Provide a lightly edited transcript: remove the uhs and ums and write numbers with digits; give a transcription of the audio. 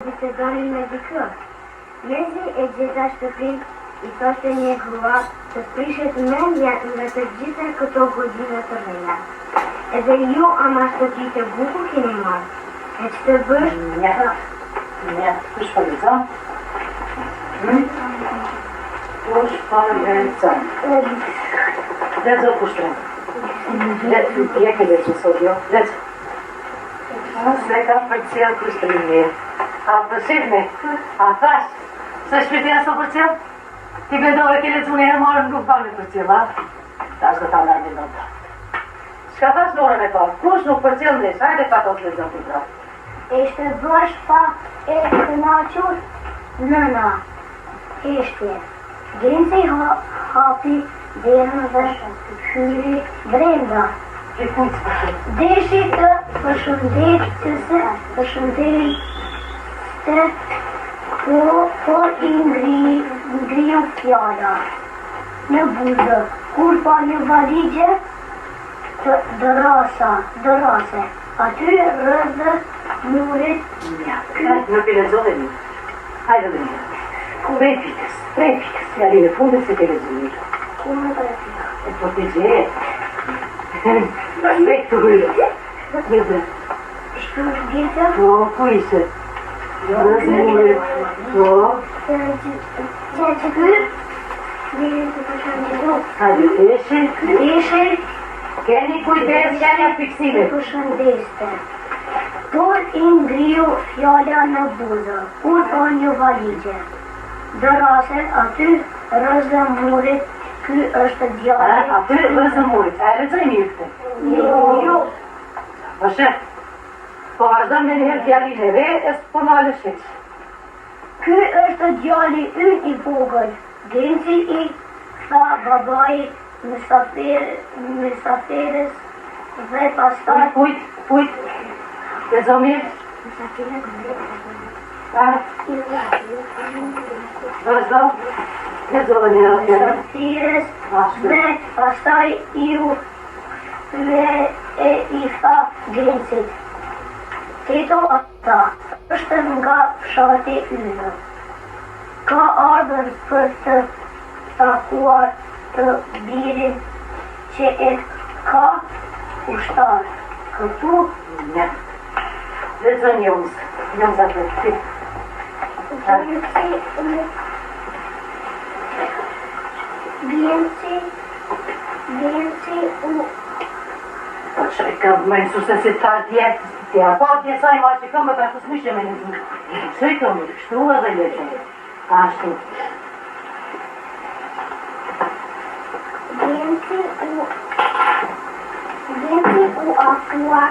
Bisedonin me dikë. Mezi e gjeta shtëpinë, i thoshte një grua, të prishet mendja nga të gjitha këto godina të reja. Edhe ju ama shtëpi të bukur keni marrë. E ç'të bësh? Mjaft. Mjaft. Kush po lexon? Hm? Kush po lexon? Lexo Kushtrim. Le, dje ke lexu sot jo? Lexo. S'e ka përcjell Kushtrimi. A po shihni? A thash? Se shpirtina s'o përcjell? Ti mendove ke lexu një herë marrë nuk ban me përcjell, a? Tash do ta marr me nota. Çka thash në orën e parë? Kush nuk përcjell nesh? Hajde Fatos lexo ti prapë. Ishte bash pak e kënaqur nëna. Heshtje. Genci hapi derën dhe hyri brenda. Deshi të përshëndetëse, përshëndeste, po, por i ngriu fjala në buzë, kur pa një valixhe të dërrasa, dërrase, aty rrëzë murit. Nuk e lexove mirë. Hajde dhe mirë. Prej pikës, prej pikës, fjalinë e fundit s'e ke lexu mirë. Ku më prej pikës? E po të gjeje. Prej këtu hyrë. Lexo. Shku gjithë? Po, ku ishe? Rrëzë murit. Po. Që që ky? Hajde, deshi. Deshi. Keni kujdes, keni fiksimin. Përshëndeste. Por i ngriu fjala në buzë, kur pa një valixhe dërrase aty rrëzë murit, ky është djali. Aty rrëzë murit, a e lexoj mirë këtë? Jo. Jo. Po sheh. Po vazhdon me njëherë fjalinë e re, e s'po nalesh hiç. Ky është djali ynë i vogël, Genci i tha babai mysafir, mysafires dhe pastaj. Kujt, kujt, lexo mirë. A? Vazhdo, lexo dhe një herë fjalën. Mysafires dhe pastaj iu kthye e i tha Gencit. Teto ata është nga fshati ynë. Ka ardhur për të takuar të birin që e ka ushtar këtu. Mjaft. Lexo Njomz, Njomza të ti. Genci u Genci Genci u Po që e ka më mësu se si ta dje, ti a pa dje sa i ma që këmbët ashtu s'mujshe me lexu. Çoj këmbët, kështu edhe lexo. Ashtu. Genci u Genci u afrua.